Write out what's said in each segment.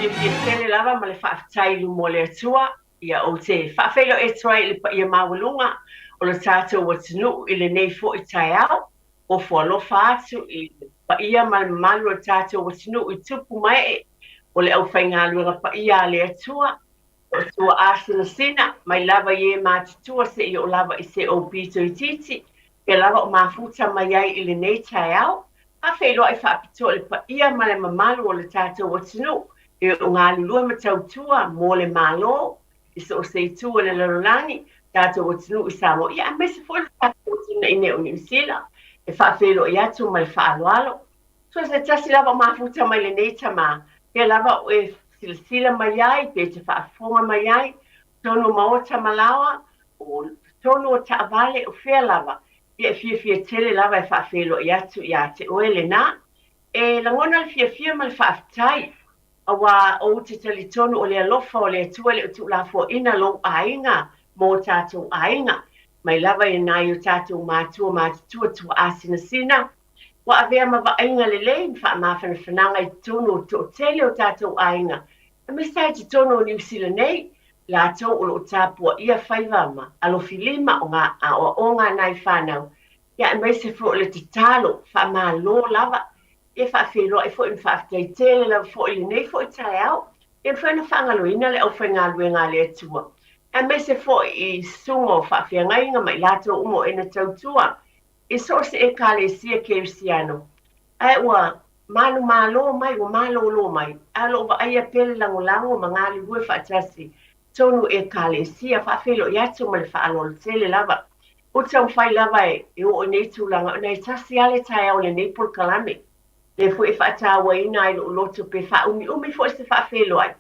fiafia tele lava ma le faafetai i luma o le Atua, ia ou te faafeiloai atu ai i le paia maualuga o lo tatou atunuu i lenei foi taeao. Ofo alofa atu i le paia ma le mamalu o le tatou atunuu i tupu ma ee o le aufaigaluega paia a le Atua, o tuaasinasina mai lava i e matutua seia oo lava i se ou pito itiiti, pea lava o mafuta mai ai i lenei taeao. Faafeiloai faapitoa i le paia ma le mamalu o le tatou atunuu e o galulue ma tautua mo le Malo i so o se itu o le lalolagi, tatou atunuu i Samoa, ia aemaise foi le tatou atunuu i inei o Niu Sila. E faafeiloai atu ma le faaaloalo. So se tasi lava o mafuta mai lenei tama, pea lava o e silasila mai ai, pe te faafofoga mai ai, totonu o maota ma laoa, o totonu o taavale, o fea lava, ia e fiafia tele lava e faafeiloai atu ia te oe lena. E lagona le fiafia ma le faafetai, aua ou te talitonu o le alofa o le Atua e le o tuulafoaina lou aiga mo tatou aiga, mai lava i nai o tatou matua matutua tuaasinasina, Ua avea ma vaaiga lelei ma faamafanafanaga i totonu o le toatele o tatou aiga, aemaise lava i totonu o Niu Sila nei, latou o lo o tapuaia faiva ma alofilima o ngā aoaoga a nai fanau, ia aemaise foi o le tatalo faamalo lava, ia faafeiloai foi ma faafetai tele lava foi i lenei foi taeao, e mafai ona faagaloina le aufaigaluega a le Atua, aemaise foi i susuga o faafeagaiga ma i latou uma o e na tautua i so o se Ekalesia Kerisiano, ae ua manumalo mai, ua malōlō mai, ae o lo o vaaia pea le lagolago ma galulue faatasi tonu Ekalesia, faafeiloai atu ma le faaaloalo tele lava. Ua taumafai lava e oo i nei tulaga ona e tasi lava le taeao o lenei polokalame, lea foi e faatauaina ai lou loto pe faaumiumi foi se faafeiloai.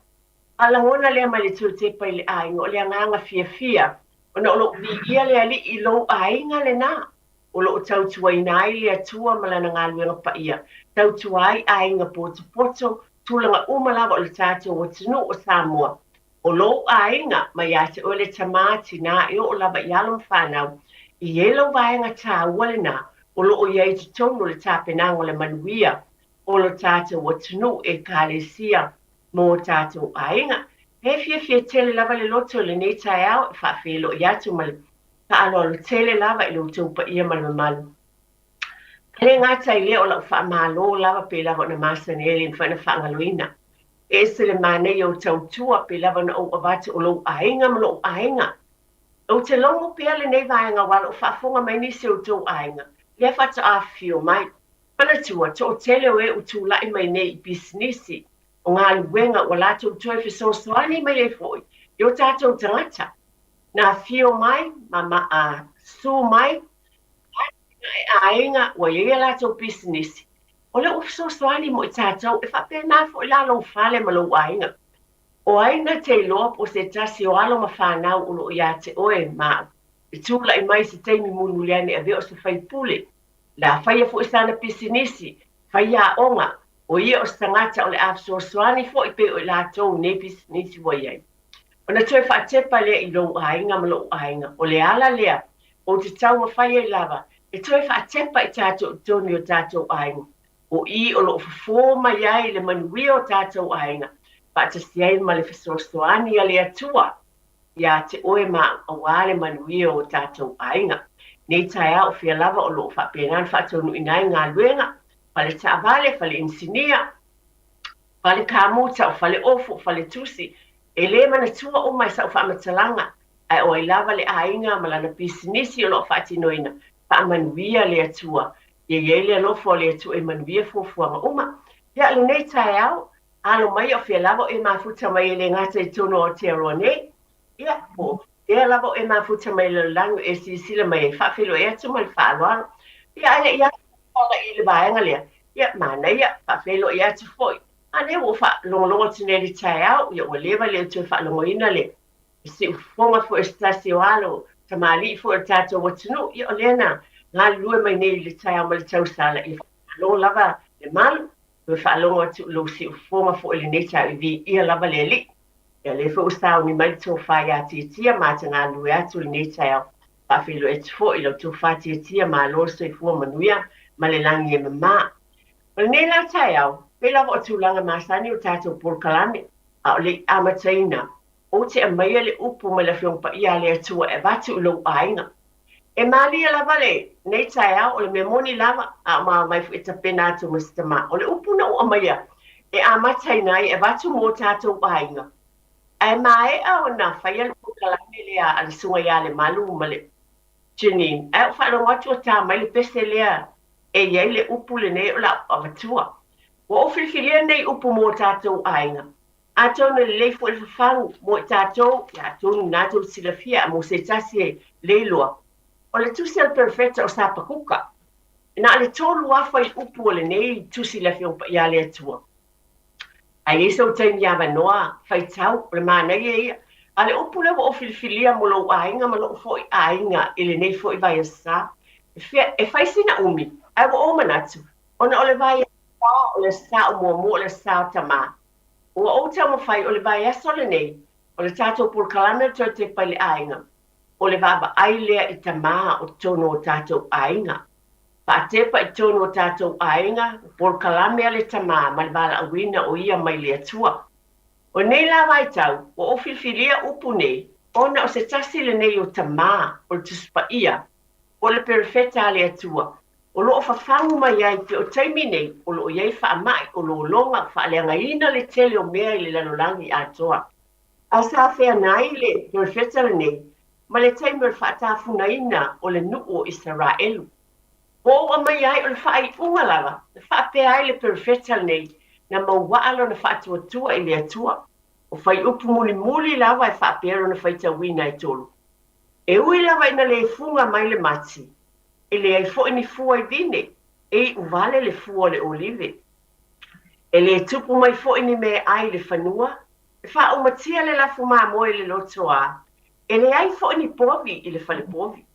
A lagona lea mai le tuatepa i le aiga, o le agaga fiafia, ona o lo o viia le Alii i lou aiga lena, o lo o tautuaina ai le Atua ma Lana galuega paia, tautua ai aiga potopoto, tulaga uma lava o le tatou atunuu o Samoa. O lou aiga, mai ia te oe le tama, tinā, e oo lava i alo ma fanau, e i ai lau vaega taua lena o lo o i ai i totonu o le tapenaga o le manuia o lo tatou atunuu, Ekalesia, mō tātou aiga. He fiafia tele lava le loto i lenei taeao e faafeiloai atu ma le faaaloalo tele lava i lo outou paia ma le mamalu. E le gata i lea o lau faamalo lava pei lava ona masani ai le mafai ona faagaloina. E ese le manaia o tautua pei lava ona ou avatu o lou aiga ma lou aiga. Ou te logo pea lenei vaega aua lou faafofoga mai nisi o outou aiga lea faatoa afifio mai. Manatua, toatele o e ua tulai mai nei i pisinisi, o galuega ua latou toe fesoasoani mai ai foi i o tatou tagata. Na afio mai ma ma a su mai atinae aiga ua i ai a latou pisinisi, o lea ua fesoasoani mo i tatou e faapena foi la lou fale ma lou aiga. O ai na te iloa po o se tasi o alo ma fanau o lo o ia te oe ma au e tulai mai i se taimi mulimuli ane avea o se faipule Le a faia foi sana pisinisi, faia aoga, o ia o se tagata o le a fesoasoani foi pei o i latou i nei pisinisi ua i ai. Ona toe faatepa lea i lou aiga ma lou aiga, o le ala lea ou te taumafai ai lava e toe faatepa i tatou i totonu i o tatou aiga, o i o lo o fofo mai ai le manuia o tatou aiga, faatasi ai ma le fesoasoani a le Atua. Ia te oe ma au aua le manuia o tatou aiga. Nei taeao o fea lava o lo o faapena ona faataunuuina ai galuega, fale taavale, fale inisinia, fale kamuta, o fale ofu, o fale tusi. E le manatua uma e sau faamatalaga, ae o ai lava le aiga ma lana pisinisi o lo o faatinoina, faamanuia le Atua. Ia i ai le alofa o le Atua e manuia fuafuaga uma. Ia, lenei taeao, Alo mai o fea lava o e mafuta mai e le gata i totonu o Aotearoa nei, ia, po o fea lava o e mafuta mai i le lalolagi o e silasila mai ai, faafeiloai atu ma le faaaloalo. Ia, ae le i alu i le vaega lea, ia, manaia, faafeiloai atu foi. A lea ua ou faalogologo atu nei i le taeao, ia ua leva le toe faalogoina le siufofoga foi o se tasi o alo tamalii foi o le tatou atunuu, ia o lea na galulue mai nei i le taeao ma le tausala, ia faamalo lava le malu. Toe faalogo atu i lou siufofoga foi i lenei taeao i viia lava le Alii. Ia lea foi ua sauni mai le tofa ia Tiatia ma te galulue atu i lenei taeao. Faafeiloai atu foi i lau tofa Tiatia, malo le soifua manuia ma le lagi e mama. O lenei la taeao, pei lava o tulaga masani o tatou polokalame. A o le i amataina, ou te aumaia le upu mai le Afioga Paia a le Atua e avatu i lou aiga. E malie lava lenei taeao, o le mea moni lava, a o maumau foi e tapena atu ma se tama. O le upu na ou aumaia e amataina ai e avatu mo tatou aiga, ae maea ona faia le polokalame lea a le Susuga ia Lemalu ma le Janine, ae ou faalogo atu ua ta mai le pese lea e i ai le upu lenei o le a ou avatua. Ua ou filifilia lenei upu mo tatou aiga, atonu e lelei foi le fafagu mo i tatou, ia atonu na tou silafia mo se tasi e le iloa. O le tusi a le Perofeta o Sapakuka, na o le 3 fuaiupu o lenei tusi i le Afioga Paia a le Atua. A i ai sou taimi avanoa, faitau, o le manaia ia. A o le upu lea ua ou filifilia mo lou aiga ma lou foi aiga i lenei foi vaiaso, e fai sina umi, ae ua ou manatu, ona o le vaiaso o le aso muamua o le aso o Tamā. Ua ou taumafai o le vaiaso lenei o le tatou polokalame o le Toe Tepa i le Aiga, o le vaavaai lea i tamā o totonu o tatou aiga. Faatepa i totonu o tatou aiga, polokalame a le tamā ma le valaauina o ia mai le Atua. O nei la vaitau, ua ou filifilia upu nei, ona o se tasi lenei o tamā o le Tusi Paia, po o le perofeta a le Atua, o lo o fafagu mai ai pei o taimi nei o lo o i ai faamai, o lologa, faaleagaina le tele o mea i le lalolagi atoa. A sa feagai le perofeta lenei ma le taimi o le faatafunaina o le nuu o Isaraelu. Ua ou aumaia ai o le faaiuga lava na faapea ai le perofeta lenei na mauaa lona faatuatua i le Atua. O fuaiupu mulimuli lava e faapea lona faitauina e tolu. E ui lava ina le fuga mai le mati, e leai foi ni fua i vine, e iu wale le fua o le olive. E le tupu mai foi ni meaai i le fanua, e faaumatia le lafu mamoe i le lotoā, e leai foi ni povi i le fale povi.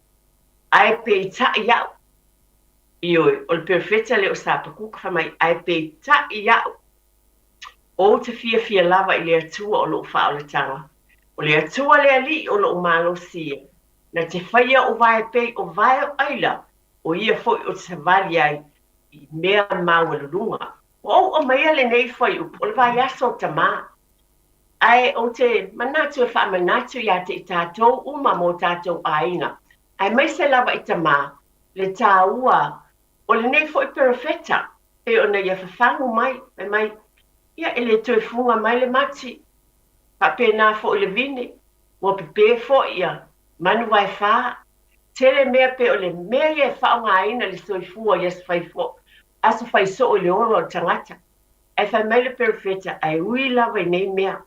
Ae peitai au, ioe, o le perofeta lea o Sapakuka fai mai, ae peitai au, ou te fiafia lava i le Atua o lou faaolataga, o le Atua le Alii o lou malosi ia, na te faia ou vae pei o vae o aila, o ia foi ou te savali ai i mea maualuluga. Ua ou aumaia lenei fuaiupu o le vaiaso o Tamā, ae ou te manatu e faamanatu iā te i tatou uma ma o tatou aiga, aemaise lava i Tamā, le tāua o lenei foi perofeta, pei ona ia fafagu mai, fai mai, ia e le toe fuga mai le mati, faapena foi le vine, ua pepē foi ia manu vaefā, tele mea pei o le mea ia e faaaogaina le soifua i aso fai aso fai soo i le ola o le tagata. Ae fai mai le perofeta, ae ui lava i nei mea,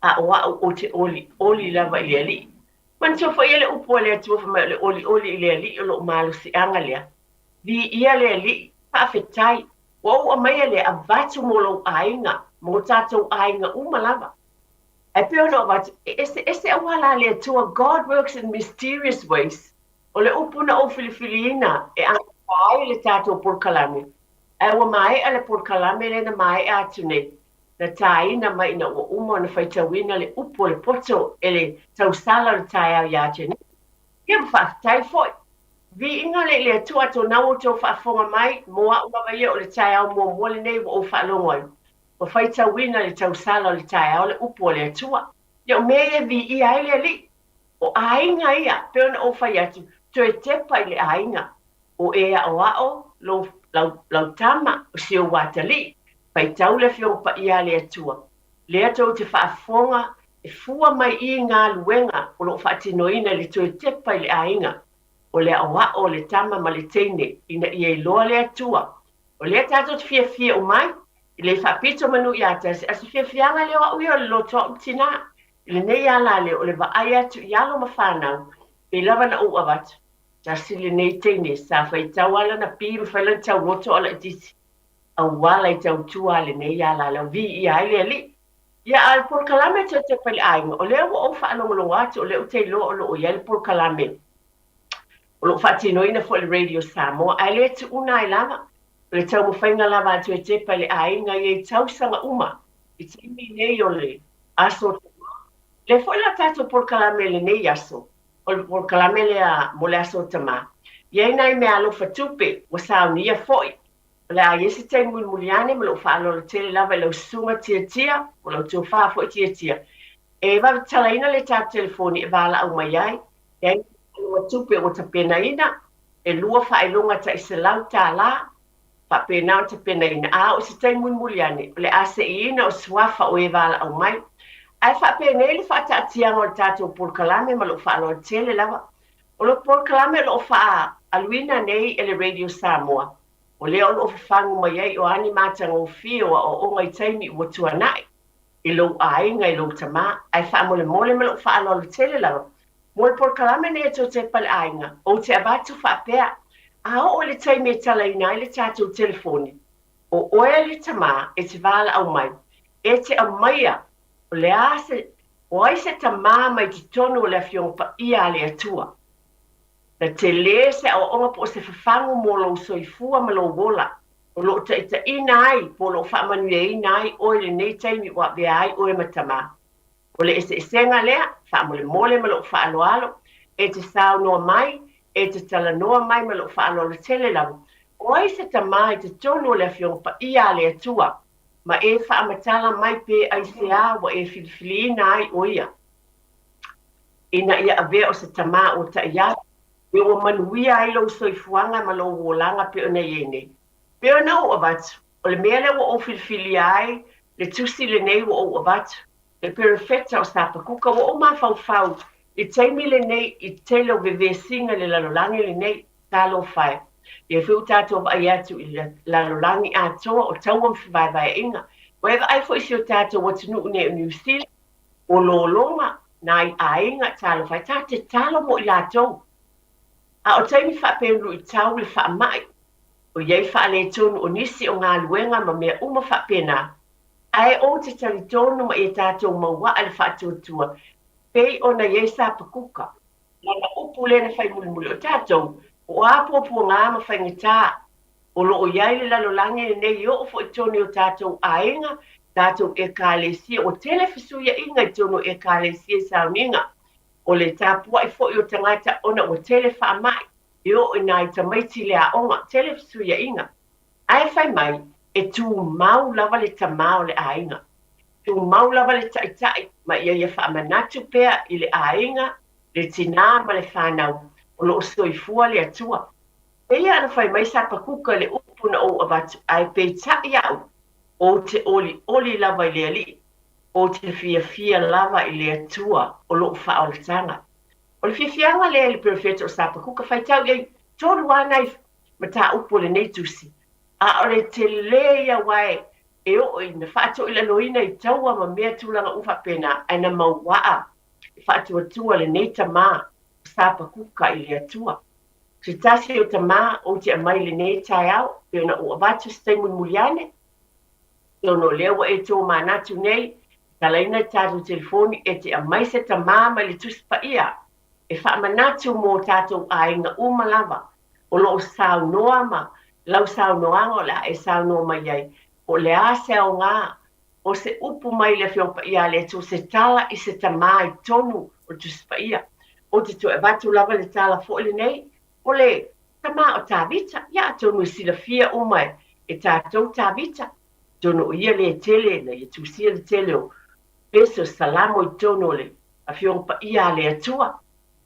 a o au ou te olioli lava i le Alii. Manatua foi ia le upu a le Atua fai mai o le olioli i le Alii o lou malosiaga lea. Viia le Alii, faafetai, ua ou aumaia lea avatu mo lou aiga, mo tatou aiga uma lava. Ae pei ona ou avatu, e eseese auala a le Atua, God works in mysterious ways. O le upu na ou filifiliina e amata ai le tatou polokalame, ae ua maea le polokalame lea na maea atu nei, na tāina mai ina ua uma ona faitauina le upu o le poto e le tausala o le taeao iā Jenny. Ia ma faafetai foi. Viiga le i le Atua atonu ua outou faafofoga mai, mo au lava ia o le taeao muamua lenei ua ou faalogo ai, ua faitauina le tausala o le taeao le upu a le Atua. Ia o mea ia e viia ai le Alii. O aiga ia, pei ona ou fai atu, toe tepa i le aiga. O e aʻoaʻo lou, lau, lau tama, o si ou atalii, faitau le Afioga Paia a le Atua. Lea tou te faafofoga e fua mai i galuega o lo o faatinoina i le toe tepa i le aiga, o le aʻoaʻo o le tama ma le teine ina ia iloa le Atua. O lea tatou te fiafia uma ai, e le faapito manu ia tasi, a o se fiafiaga lea o au ia o le loto au tinā. I lenei ala lea o le vaai atu i alo ma fanau, pei lava na ou avatu, tasi lenei teine sa faitau a lana pi ma fai lana tauloto a laitiiti, auala i tautua a lenei ala lea o viia ai le Alii. Ia, a o le polokalame toe tepa i le aiga, o lea ua ou faalogologo atu, o lea ou te iloa o lo o i ai le polokalame o lo o faatinoina foi e le Radio Samoa, ae le tuuna ai lava. O le taumafaiga lava a toe tepa i le aiga ia i tausaga uma, i taimi nei o le aso o Tamā. Lea foi la tatou polokalame i lenei aso, o le polokalame lea mo le aso o Tamā. I ai nai meaalofa tupe ua saunia foi. O le a i ai se taimi mulimuli ane ma lou faaaloalo tele lava i lau susuga Tiatia, po o lau tofa foi Tiatia, e vave tatalaina le tatou telefoni e valaau mai ai. E i ai faailoga tupe ua tapenaina, e lua faailoga tai $100, faapena ona tapenaina. A oo i se taimi mulimuli ane, o le a seiina o suafa o e valaau mai. Ae faapenei le faataatiaga o le tatou polokalame ma lou faaaloalo tele lava. O le polokalame o lo o faaaluina nei e le Radio Samoa, o lea o lo o fafagu mai ai o a ni matagofie o aoaoga i taimi ua tuanai i lou aiga, i lou tama. Ae faamolemole ma lou faaaloalo tele lava mo le polokalame nei a Toetepa le Aiga, ou te avatu faapea, a oo i le taimi e talaina ai le tatou telefoni, o oe le tama e te valaau mai, e te aumaia o le a se, o ai se tama mai totonu o le Afioga Paia a le Atua. Na tele se aoaoga po o se fafagu mo lou soifua ma lou ola, o lo o taitaiina ai po o lo o faamanuiaina ai oe i lenei taimi ua avea ai oe ma tama. O le eseesega lea, faamolemole ma lou faaaloalo, e te saunoa mai, e te talanoa mai ma lou faaaloalo tele lava, o ai se tama i totonu o le Afioga Paia a le Atua, ma e faamatala mai pe aisea ua e filifiliina ai ʻo ia, ina ia avea o se tama ua taʻi atu, me ua manuia ai lou soifuaga ma lou olaga pei ona i ai nei. Pei ona ou avatu, o le mea lea ua ou filifilia ai le tusi lenei ua ou avatu, le perofeta o Sapakuka, ua ou mafaufau i taimi lenei i tele o vevesiga i le lalolagi lenei, talofa e. Ia foi ua tatou vaai atu i le lalolagi atoa o taua ma fevaevaeaiga. Ua e vaai foi i si o tatou atunuu nei o Niu Sila, o lologa nai aiga, talofa e, ta te talo mo i latou. A o taimi faapea luitau le faamai, o i ai faaletonu o nisi o galuega ma mea uma faapena, ae ou te talitonu ma ia tatou mauaa le faatuatua pei ona i ai Sapakuka, lana upu lea na fai mulimuli, o tatou, o a puapuaga ma faigata o lo o i ai le lalolagi lenei e oo foi i totonu i o tatou aiga, tatou Ekalesia, ua tele fesuiaiga i totonu o Ekalesia i sauniga, o le tapuai foi o tagata ona ua tele faamai, e oo i nai tamaiti i le aoga, tele fesuiaiga. Ae fai mai, e tumau lava le tama o le aiga. Tumau lava le taitai ma ia ia faamanatu pea i le aiga, le tinā ma le fanau, o lo o soifua le Atua. Pei a na fai mai Sapakuka i le upu na ou avatu, ae peitai au, ou te olioli lava i le Alii, ou te fiafia lava i le Atua o lou faaolataga. O le fiafiaga lea i le perofeta o Sapakuka, faitau i ai tolu lava nai mataupu o lenei tusi, a o le tele ia aua e oo ina faatoilaloina i taua ma mea tulaga uma faapena, ae na mauaa le faatuatua lenei tama o Sapakuka i le Atua. Se tasi o tama ou te aumai i lenei taeao, pei ona ou avatu se taimi mulimuli ane, atonu o lea ua e tomanatu nei, talaina le tatou telefoni e te aumai se tama mai le Tusi Paia e faamanatu mo tatou aiga uma lava o lo o saunoa ma lau saunoaga o le a e saunoa mai ai, po o le a se aoga o se upu mai le Afioga Paia a le Atua, se tala i se tama i totonu o le Tusi Paia. Ou te toe avatu lava le tala foi lenei, o le tama o Tavita, ia atonu e silafia uma e tatou Tavita, atonu o ia lea e tele na ia tusia le tele o pese o Salamo i totonu o le Afioga Paia a le Atua.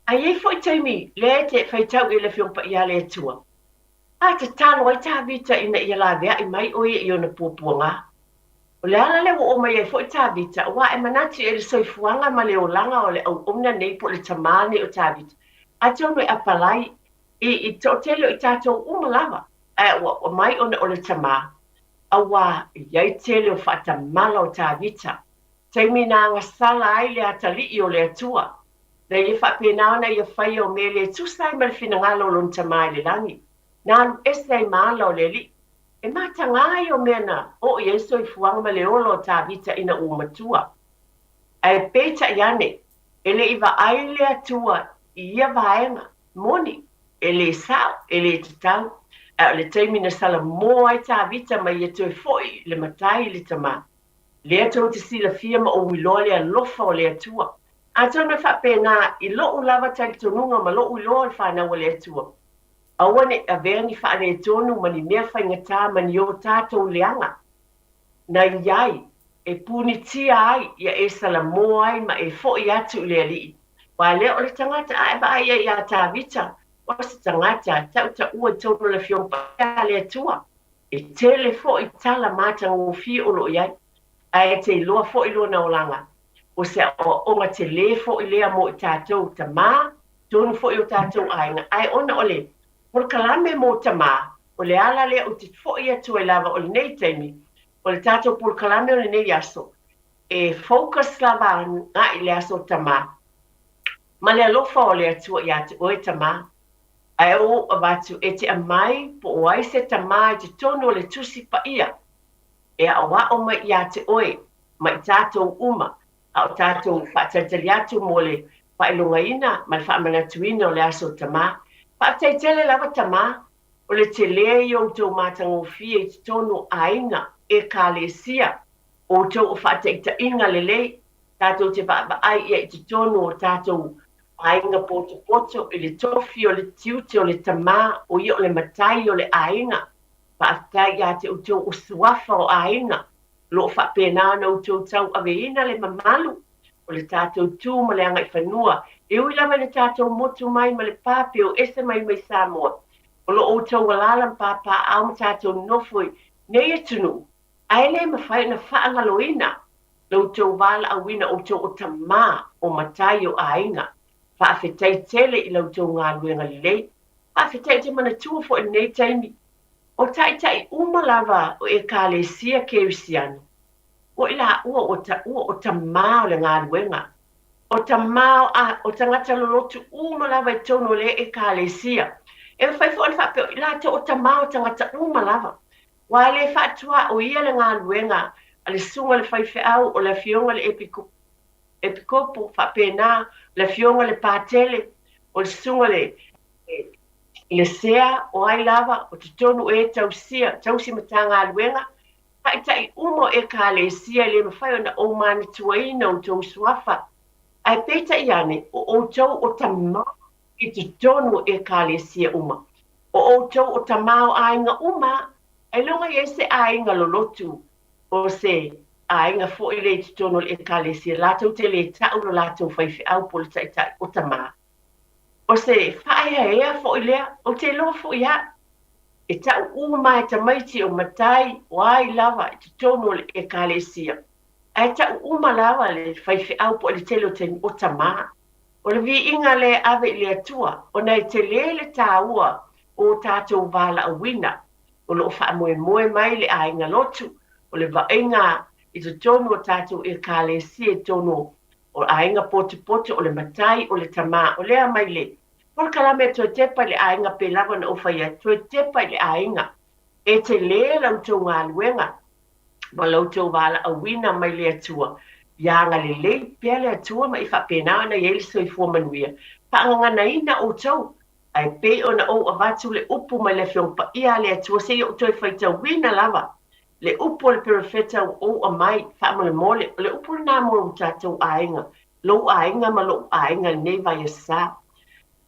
Ae i ai foi taimi lea e te faitau i le Afioga Paia a le Atua, a tatalo ai Tavita ina ia laveai mai ʻo ia i ona puapuaga. O le ala lea ua oo mai ai foi Tavita, aua e manatu i ai le soifuaga ma le olaga o le auauna nei po o le tamā nei o Tavita, atonu e apalai i i toatele o i tatou uma lava, ae ua aumai ona o le tamā, auā e i ai tele o faatamala o Tavita, taimi na agasala ai le atalii o le Atua. Na ia faapena ona ia faia o mea le tusa ai ma le finagalo o lona Tama i le lagi, na alu ese ai ma ala o le Alii. E mataga ai o mea na oo i ai soifuaga ma le ola o Tavita ina ua matua. Ae peitai ane, e le i vaai le Atua i ia vaega, moni, e le sao, e le tatau. Ae o le taimi na salamo ai Tavita ma ia toe foi i le matai i le Tama, lea tou te silafia ma ou iloa le alofa o le Atua. Atonu e faapena i lou lava talitonuga ma lou iloa o le fanau a le Atua. Aua ne i avea ni faaletonu ma ni mea faigata ma ni o tatou leaga na i ai e punitia ai ia e salamo ai ma e foʻi atu i le Alii. Aua lea o le tagata a e vaai ai iā Tavita, o se tagata tautaua i totonu o le Afioga Paia a le Atua. E tele foi tala matagofie o lo o i ai, ae te iloa foi lona olaga. O se aoaoga telē foi lea mo i tatou, tamā, tonu foi o tatou aiga, ae ona o le polokalame mo tamā, o le ala lea ou te foʻi atu ai lava o lenei taimi, o le tatou polokalame o lenei aso, e focus lava agai i le aso tamā, ma le alofa o le Atua iā te oe tamā. Ae ou avatu e te aumai po o ai se tamā i totonu o le Tusi Paia e aʻoaʻo mai iā te oe ma i tatou uma, a o tatou faatalitali atu mo le faailogaina ma le faamanatuina o le Aso Tamā. Faafetai tele lava tamā, o le telē i outou matagofie i totonu o aiga, Ekalesia, outou o faataitaiga lelei, tatou te vaavaai ia i totonu o tatou aiga potopoto i le tofi o le tiute o le tamā, o ia o le matai o le aiga. Faafetai iā te outou o suafa o aiga, o lo o faapena ona outou tauaveina le mamalu o le tatou tu ma le agaifanua, e ui lava i le tatou motu mai ma le pā pe o ese mai mai Samoa, o lo o outou alaala ma papaaao ma tatou nofo i nei atunuu, ae le mafai ona faagaloina lo outou valaauina outou o tamā, o matai, o aiga. Faafetai tele i la outou galuega lelei. Faafetai ou te manatua foi i lenei taimi, o taitai uma lava o Ekalesia Kerisiano, o i laua ua taua o tamā o le galuega, o tamā o tagata lolotu uma lava i totonu o lea Ekalesia. E mafai foi ona faapea o i latou o tamā o tagata uma lava. Aua e le faatuaoia le galuega a le susuga i le faifeau, o le afioga i le epikopo, faapena le afioga i le patele, o le susuga i le sea, o ai lava, o totonu o e tausia, tausi Matagaluega, taitai uma o Ekalesia, e le mafai ona ou manatuaina outou suafa. Ae peitai ane, o outou o tamā i totonu o Ekalesia uma. O outou o tamā o aiga uma, ailoga i ai se aiga lolotu, o se aiga foi lea i totonu o le Ekalesia, latou te le ta'u lo latou faifeau po o le taitai o tamā. O se faaeaea foi lea, ou te iloa foi a'u, e ta'u uma e tamaiti o matai o ai lava i totonu o le Ekalesia, ae ta'u uma lava le faifeau po o le tele o taimi o tamā. O le viiga lea e ave i le Atua, ona e telē le tāua o o tātou valaauina, o lo o faamoemoe mai le aiga lotu, o le vaaiga i totonu o tātou Ekalesia i totonu o aiga potopoto, o le matai, o le tamā, o lea mai le polokalame a Toe Tepa i le Aiga pei lava ona ou fai atu, Toe Tepa i le Aiga, e telē la outou galuega. ma la outou valaauina mai le Atua, ia agalelei pea le Atua ma i faapena ona i ai le soifua manuia, faagaganaina outou. Ae pei ona ou avatu le upu mai le Afioga Paia a le Atua, seia ou toe faitauina lava le upu a le Perofeta ua ou aumai, faamolemole, o le upu lena mo lo tatou aiga, lou aiga ma loʻu aiga i lenei vaiasa.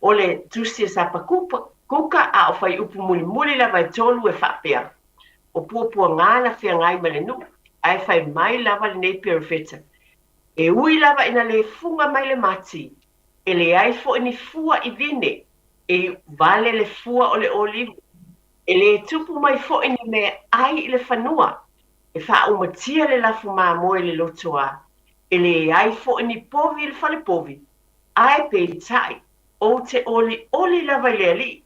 O le Tusi a Sapakuka, a o fuaiupu mulimuli lava e tolu e faapea. O puapuagā na feagai ma le nuu, ae fai mai lava lenei perofeta, E ui lava ina le fuga mai le mati, e leai foi ni fua i vine, e iu vale le fua o le olive, e le tupu mai foi ni mea ai i le fanua, e faaumatia le lafu mamoe i le lotoā, e leai foi ni povi i le fale povi, ae peitai, ou te olioli lava i le Alii,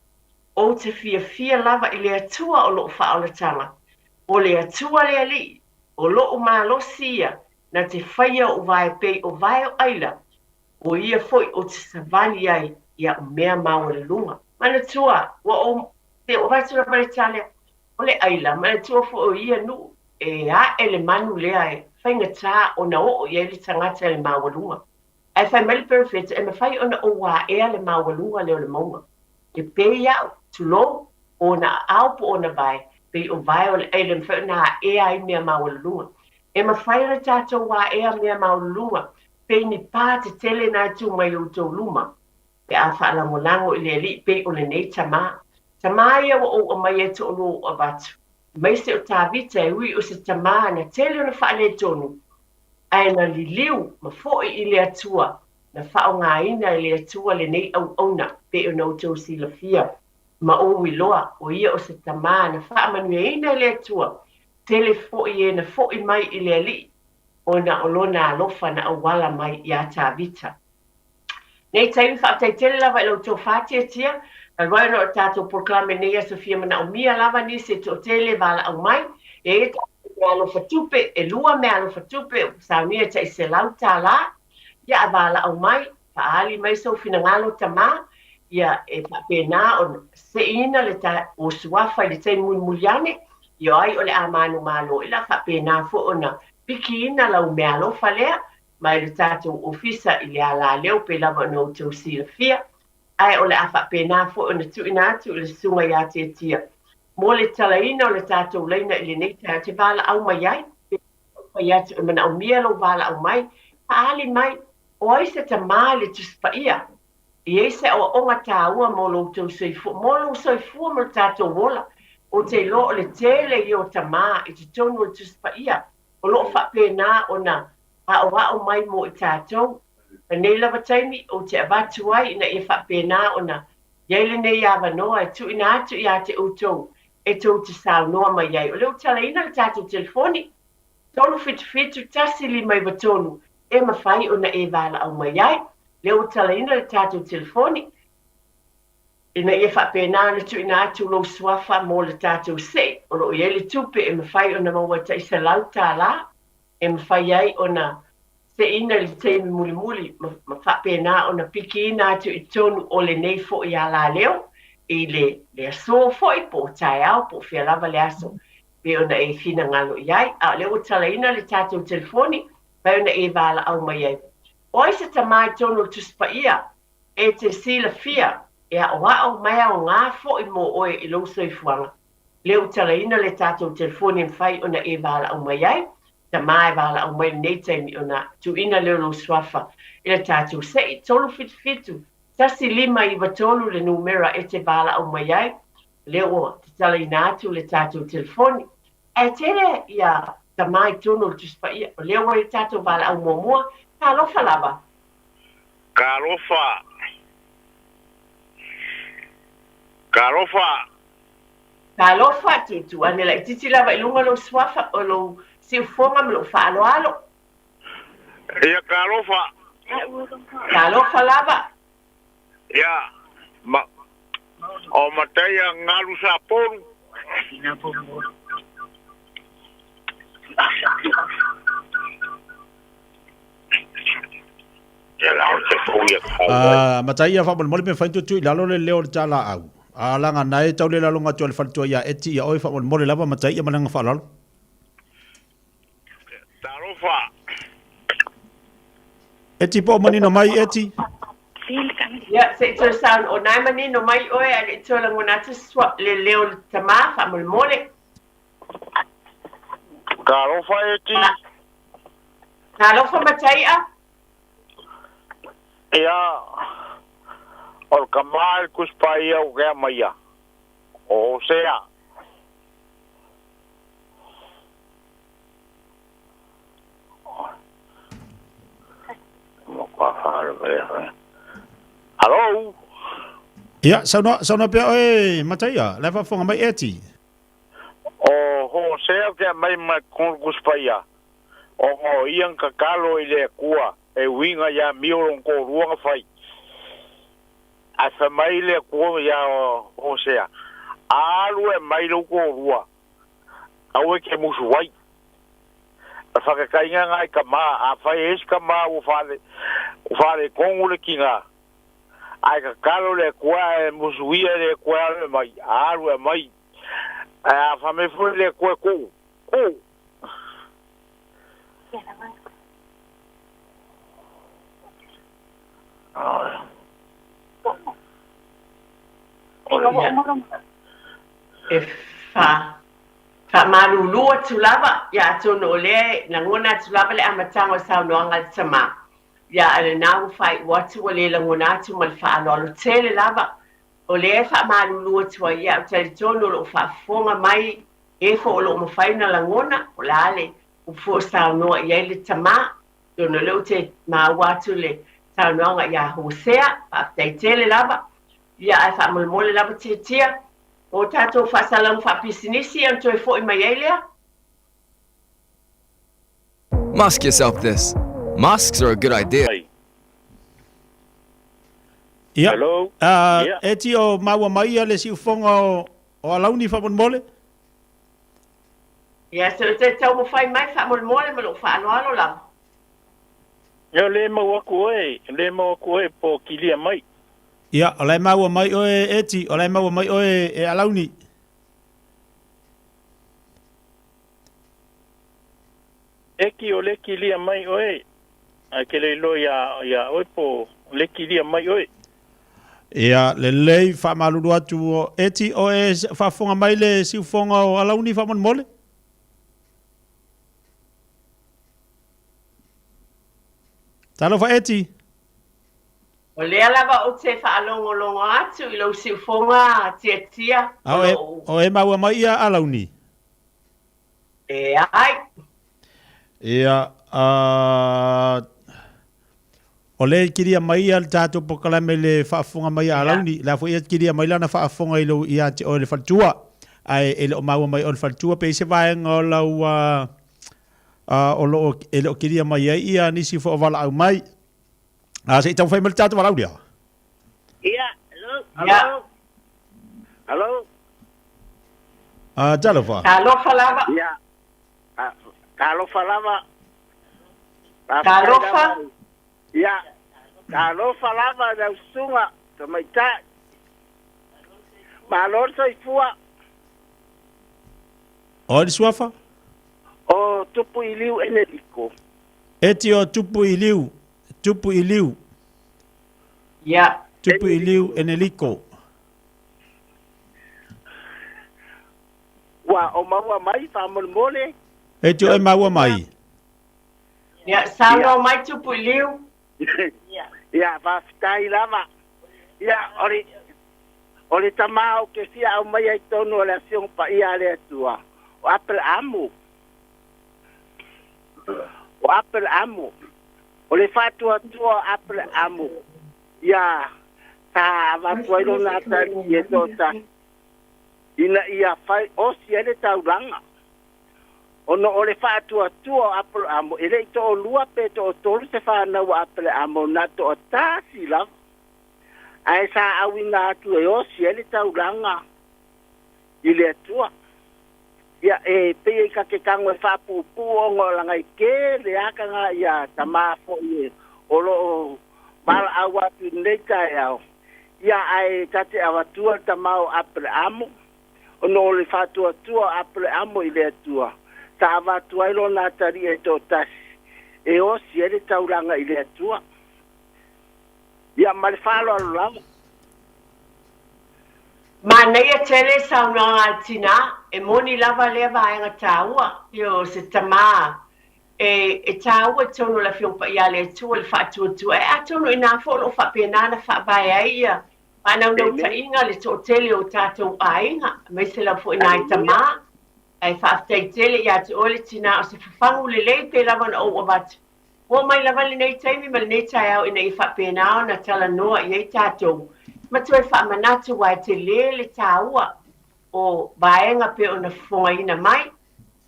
Ou te fiafia lava i le Atua o loʻu faaolataga, o le Atua le Alii, o loʻu malosi ia, na te faia oʻu vae pei o vae o ʻaila, o ia foi ou te savali ai i aʻu mea maualuluga. Manatua, ua ou te avatu lava le tala, o le ʻaila, manatua foi o ia nuu, e aʻe le manu lea e faigata ona oo i ai le tagata i le maualuga. Ae fai mai le perofeta, e mafai ona ou aʻea le maualuga lea o le mauga. E pei aʻu, tulou, o ona aao po o ona vae, pei o vae o le ʻaila e mafai ona aʻea ai mea maualuluga. E mafai ona tatou aʻea mea maualuluga, pei ni pā tetele na e tu mai i outou luma, pe a faalagolago i le Alii pei o lenei tamā. Tamā ia ua ou aumaia e toʻalua ou avatu, aemaise o Tavita e ui o se tamā na tele ona faaletonu, ae na liliu ma foʻi i le Atua, na faaaogaina e le Atua lenei auauna pei ona outou silafia ma ou iloa, o ia o se tamā na faamanuiaina e le Atua, tele foʻi e na foʻi mai i le Alii, ona o lona alofa na auala mai iā Tavita. Nei taimi, faafetai tele lava i la outou faatiatia, talu ai ona o le tatou polokalame i lenei aso fia manaomia lava nisi e toatele e valaau mai. E i ai tatou meaalofa tupe, e lua meaalofa tupe ua saunia e tai $100, ia a valaau mai, faaali mai sou finagalo tama, ia e faapena ona seiina le ta o suafa i le taimi mulimuli ane, ia o ai o le a manumalo i la faapena foi ona pikiina lau meaalofa lea mai le tatou ofisa i le alaleo pei lava ona outou silafia, ae o le a faapena foi ona tuuina atu i le Susuga ia Tiatia mo le talaina o le tatou laina i lenei taeao te valaau mai ai. Pe fai atu e manaomia lou valaau mai, faaali mai, o ai se tamā i le Tusi Paia? E i ai se aoaoga taua mo lo outou soifua, mo lou soifua ma lo tatou ola. Ou te iloa o le tele ia o tamā i totonu o le Tusi Paia o lo o faapena ona aoao mai mo i tatou. Lenei lava taimi ou te avatu ai ina ia faapena ona i ai lenei avanoa e tuuina atu ia te outou e tou te saunoa mai ai. O lea ua talaina le tatou telefoni, 377 1593 e mafai ona e valaau mai ai. Lea ua talaina le tatou telefoni ina ia faapena ona tuuina atu lou suafa mo le tatou sei o lo o i ai le tupe e mafai ona maua e tai $100 e mafai ai ona seiina i le taimi mulimuli ma faapena ona pikiina atu i totonu o lenei foi alaleo i le aso foi po o taeao po o fea lava le aso pei ona e finagalo i ai. A o lea ua talaina le tatou telefoni, mafai ona e valaau mai ai. O ai se tamā i totonu o le Tusi Paia e te silafia e aʻoaʻo ma e aoga foi mo oe i lou soifuaga? Lea ua talaina le tatou telefoni e mafai ona e valaau mai ai. Tamā e valaau mai i lenei taimi ona tuuina lea o lou suafa i le tatou sei, 377 1593 le numera e te valaau mai ai. Lea ua tatalaina atu le tatou telefoni. Ae tele ia tamā i totonu o le Tusi Paia. O lea ua i le tatou valaau muamua. Talofa lava. Talofa. Talofa. Talofa, tuutuu ane laitiiti lava i luga lou suafa o lou siufofoga ma lou faaaloalo. Ia, talofa. Talofa lava. Ia, ma, o Mataia Galu Sapolu. A Mataia faamolemole pe mafai ona tuutuu i lalo le leo o le talaau. A laga na e tau le laloga atu a le faletua ia Eti ia oe faamolemole lava Mataia ma le aga faaaloalo. Talofa. Eti po o manino mai Eti? Ia, se i toe sound o na e manino mai oe ae le i toe lagona atu le leo o le tama faamolemole. Talofa Eti. Talofa Mataia. Ia, o le tama i le Tusi Paia ua tea maia, o Hosea. Hello? Ia, saunoa, saunoa pea oe Mataia, la e faafofoga mai Eti. O Hosea tea mai ma totonu o le Tusi Paia, ona o ia na tatalo i le Atua e uiga ia amio lona toalua na fai. Ae fai mai le Atua ia Hosea, Alu e mai lou toalua, aua e te musu ai. O le faataitaiga lena i tama, afai e i ai se tama ua faale, ua faaletonu le tina, ae tatalo i le Atua ae musuia e le Atua e alu e mai, alu e aumai. Ae a fai mai foi le Atua e tuu, tuu. E faamalulu atu lava, ia atonu o lea e lagona atu lava le amataga o le saunoaga a le tama. Ia, a o lena ua faaiu atu ua le lagona atu ma le faaaloalo tele lava. O lea e faamalulu atu ai ia au talitonu o lo o faafofoga mai e foi o lo o mafai ona lagona, o le a le upu foi o saunoa i ai le tama. Atonu o lea ou te maua atu le saunoaga ia Hosea, faafetai tele lava. Ia ae faamolemole lava Tiatia, o tatou faasalaga faapisinisi ona toe foi mai ai lea. Mask yourself this. Masks are a good idea. Ia, Hello. uh, Ia. e ti o maua mai ia le siufoga o, o Alauni faamolemole. Ia, se o te taumafai mai faamolemole ma lou faaaloalo lava. Ia le mau aku oe, le mau aku oe po kilia mai. Ia, o la e maua mai oe Eti, o la e maua mai oe e Alauni. Eki o le kilia mai oe, ae ke le iloa iā, iā oe po le kilia mai oe. Ia, lelei, faamalulu atu o Eti, o e faafofoga mai le siufoga o Alauni faamolemole. Talofa Eti. O lea lava ou te faalogologo atu i lou siufoga tiatia A o o e, lou. o e maua mai ia Alauni. Leai. Ia, a, o lea e kilia mai ia le tatou polokalame i le faafofoga mai a Ia. Alauni. La foi ia kilia mai lana faafofoga i lou ia te oe le faletua. Ae e le o maua mai oe le faletua pe i se vaega o lau a, a, o loo e le o kilia mai ai ia nisi foi o valaau mai. A se i taumafai mai le tatou valaau lea. Ia, hello, Ia. hello, hello. A, talofa. Talofa lava. Ia, talofa lava. Faafetai Talofa. lava. Ia, talofa lava i lau susuga tamaitai. Malo le soifua. O le suafa? O Tupu i Liu Eneliko. Eti o Tupu i Liu, Tupu i Liu. Ia. Tupu i Liu Eneliko. Ua o maua mai faamolemole. Eti o e maua mai. Ia, saunoa mai Tupu i Liu. Ia, faafetai lava. Ia, o le, o le tama ou te fia aumaia i totonu o le Afioga Paia a le Atua, o Aperaamu. O Aperaamu. O le faatuatua o Aperaamu, ia, sa avatu ai lona atalii e toatasi, ina ia fai osi ai le taulaga. Ona o le faatuatua o Aperaamu, e le i toalua pe toatolu se fanau a Aperaamu, na toatasi lava. Ae sa auina atu e osi ai le taulaga i le Atua. Ia, e pei e ta te tago e faapuupuu ona o laga e tele lava taga ia tama foi e o lo o valaau atu i lenei taeao, ia ae ta te avatua le tama o Aperamo, ona o le faatuatua o Aperamo i le Atua, sa avatu ai lona atalii e toatasi e osi ai le taulaga i le Atua. Ia, ma le faaaloalo lava. Manaia tele saunoaga a le tina, e moni lava lea vaega taua, ia o se tama e, e taua i totonu o le Afioga Paia a le Atua le faatuatua, e atonu o ina foi o lo o faapena ona faavae ai ia Amen. faanaunautaiga le toatele o tatou aiga, aemaise lava foi nai Aleluia. tama. Ae faafetai tele ia te oe le tina o se fafagu lelei pei lava ona ou avatu. Ua omai lava lenei taimi ma lenei taeao ina ia faapena ona talanoa i ai tatou ma toe faamanatu aua e tele le taua o vaega pei ona fofogaina mai.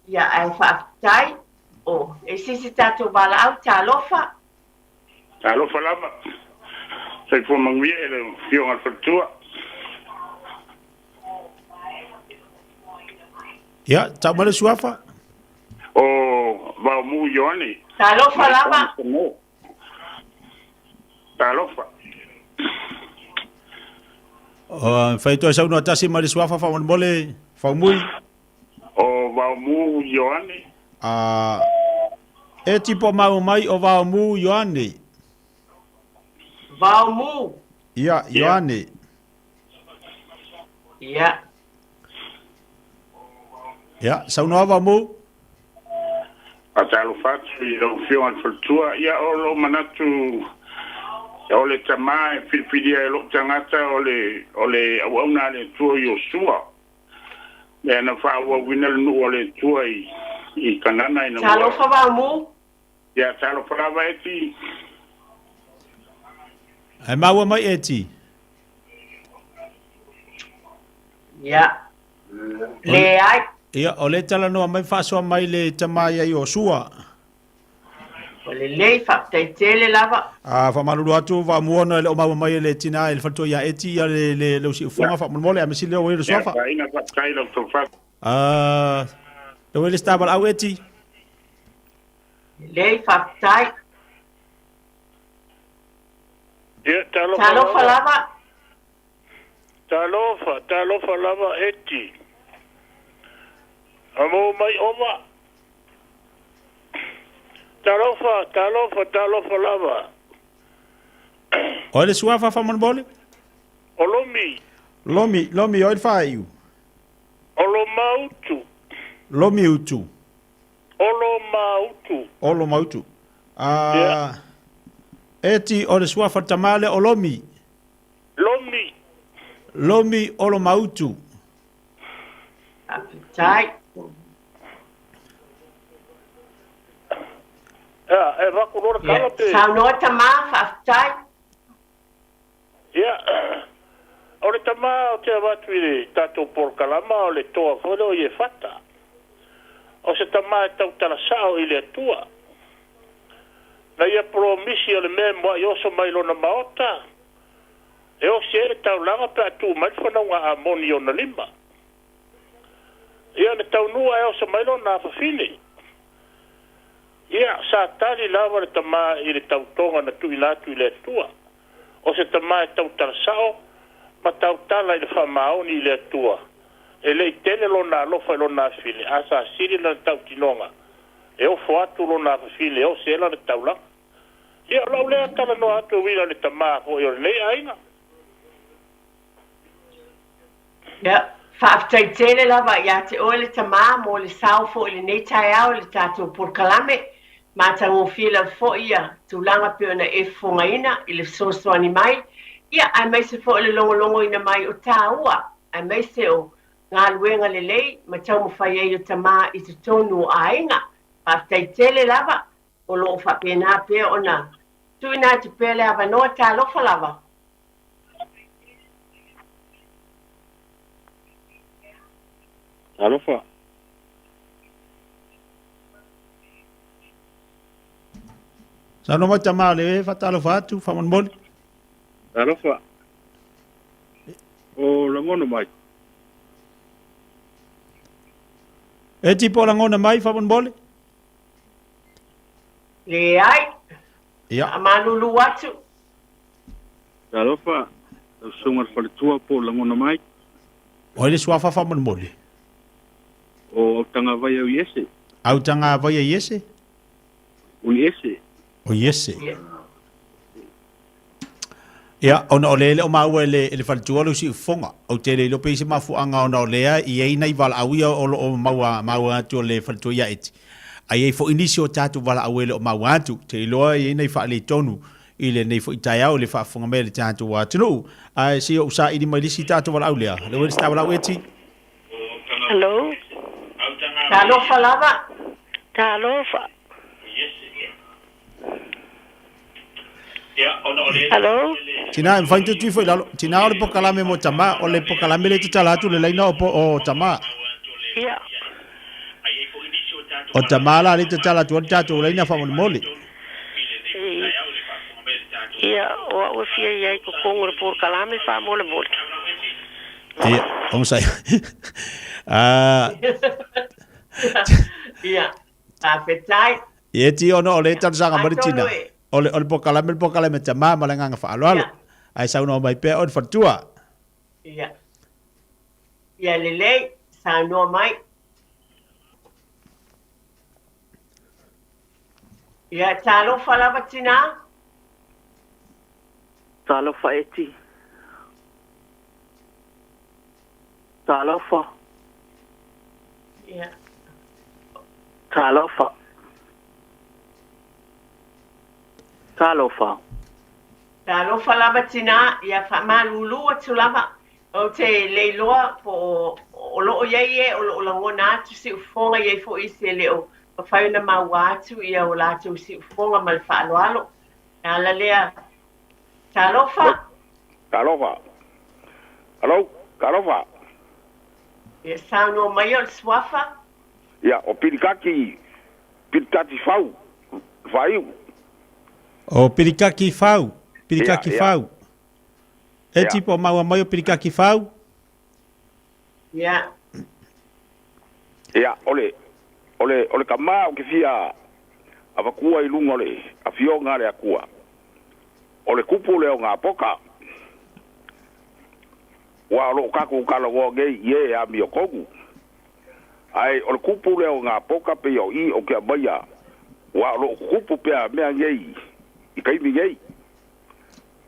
Ia ae faafetai o e sisi tatou valaau talofa. Talofa lava. Soifua manuia i lau Afioga i le Faletua. Ia, tau mai le suafa. O Vaomu Ioane Talofa mai lava. Konesamo. Talofa. O, fai toe saunoa tasi mai le suafa faamolemole, Faumui. O Vaomu Ioane. A, e tipo mau mai o Vaomu Ioane. Vaomu. Ia, Ia. Ioane. Ia. Ia, saunoa Vaomu. Faatalofa atu i lau Afioga i le Faletua. Ia, o lou manatu O le tama e filifilia e lou tagata o le o le auauna a le Atua Iosua, lea na faaauauina le nuu a le Atua i i Kanana ina ua. Talofa Vaomu. Ia, talofa lava Eti. Ae maua mai Eti. Ia. Leai. Ia, o lea e talanoa mai ma faasoa mai le tama ia Iosua. Ua lelei, faafetai tele lava. A faamalulu atu Vaamua ona e le o maua mai e le tina e le faletua ia Eti ia le le lou siufofoga faamolemole aemaise lea ua i ai le suafa. Ia, faafetai lau tofa. A lea ua i ai le star valaau Eti. Lelei, faafetai. Ia, talofa Talofa lava. lava. Talofa, talofa lava Eti. A maua mai Ova. Talofa, talofa, talofa lava. Oi le suafa faamolemole. O Lomi. Lomi, Lomi oi le faaiu. Olomautu. Lomi utu. Olomautu. Olomautu. Yeah. A Eti o le suafa tama lea o Lomi. Lomi. Lomi Olomautu. Faafetai. Ia, e avatu loa le Ia, tala pe. saunoa tama, faafetai. Ia, o le tama ou te avatu i le tatou polokalama o le toa foi lea o Iefata. O se tama e tautala sao i le Atua. Na ia polomisi o le mea e muai oso mai lona maota, e osi ai le taulaga pe a tuu mai le fanauga a Amoni i ona lima. Ia, na taunuu ae oso mai lona afafine. Ia, sa tali lava le tama i le tautoga na tuuina atu i le Atua. O se tama e tautala sao ma tautala i le faamaoni i le Atua. E le i tele lona alofa i lona afafine, a sa sili lana tautinoga e ofo atu lona afafine e osi ai lana taulaga. Ia, o lau lea talanoa atu e uiga i le tama foi o lenei aiga. Ia, faafetai tele lava ia te oe le tama mo le sao foi i lenei taeao i le tatou polokalame. Matagofie lava foi ia tulaga pei ona e fofogaina i le fesoasoani mai, ia aemaise foi o le logologoina mai o tāua, aemaise o galuega lelei ma taumafai ai o tama i totonu o aiga. Faafetai tele lava, o lo o faapena pea ona tuuina atu pea le avanoa. Talofa lava. Talofa. Saunoa mai tama le faatalofa atu faamolemole. Talofa. O lagona mai. E tipo lagona mai faamolemole. Leai. Ia. Faamalulu atu. Talofa, lau susuga i le faletua po o lagona mai. O ai le suafa faamolemole? O Autagavaia Uiese. Autagavaia Iese? Uiese. O Iese. Ia, ona o lea e le o maua e le, e le faletua lou siufofoga. Ou te le iloa pe i ai se mafuaaga ona o lea e i ai nai valaau ia o lo o maua, maua atu o le faletua ia Eti. Ae i ai foi nisi o tatou valaau e le o maua atu. Ou te iloa e i ai nai faaletonu i lenei foi taeao i le faafofoga mai a le tatou atunuu. Ae se i ou saili mai le isi tatou valaau lea. Lea ua i le star valaau Eti. Hello. Talofa lava. Talofa. Hello. Tina, e mafai ona tuitui foi i lalo. Tina, o le pokalame mo tama, o le pokalame lea e tatala atu le laina o, o tama. Ia. O tama la lea e tatala atu ai le tatou laina faamolemole. Ia, o au e fia i ai i totonu o le polokalame faamolemole. Ia, onosai. Ah. Ia. Faafetai. Ia ti ona o le talosaga mai le Atonu tina. e. O le, o le pokalame le pokalame tama ma le agaga faaaloalo. Ia. Ae saunoa mai pea oe le faletua. Ia. Ia lelei, saunoa mai. Ia, talofa lava tina. Talofa Eti. Talofa. Ia. Talofa. Talofa. Talofa lava tinā, ia faamalulu atu lava. Ou te le iloa po o lo o i ai e o lo o lagona atu siufofoga, i ai foi isi e le o mafai ona maua atu ia o latou siufofoga ma le faaaloalo. E ala lea. Talofa! Talofa. Hello, talofa. Ia saunoa mai o le suafa. Ia, o Pilikaki, Pilikaki Fau, Faiu. O Pilikaki Fau, Pilikaki Fau. E tipo maua mai o Pilikaki Fau. Ia. Ia, o le, o le, o le tama o ke fia avatua i luga o le afioga a le Atua, o le kupu lea o Gapoka. Ua o lo o tatou talanoa nei i e amiotonu. Ae o le kupu lea o Gapoka pei o i o ke aumaia, ua o lo o tutupu pea mea nei i taimi nei.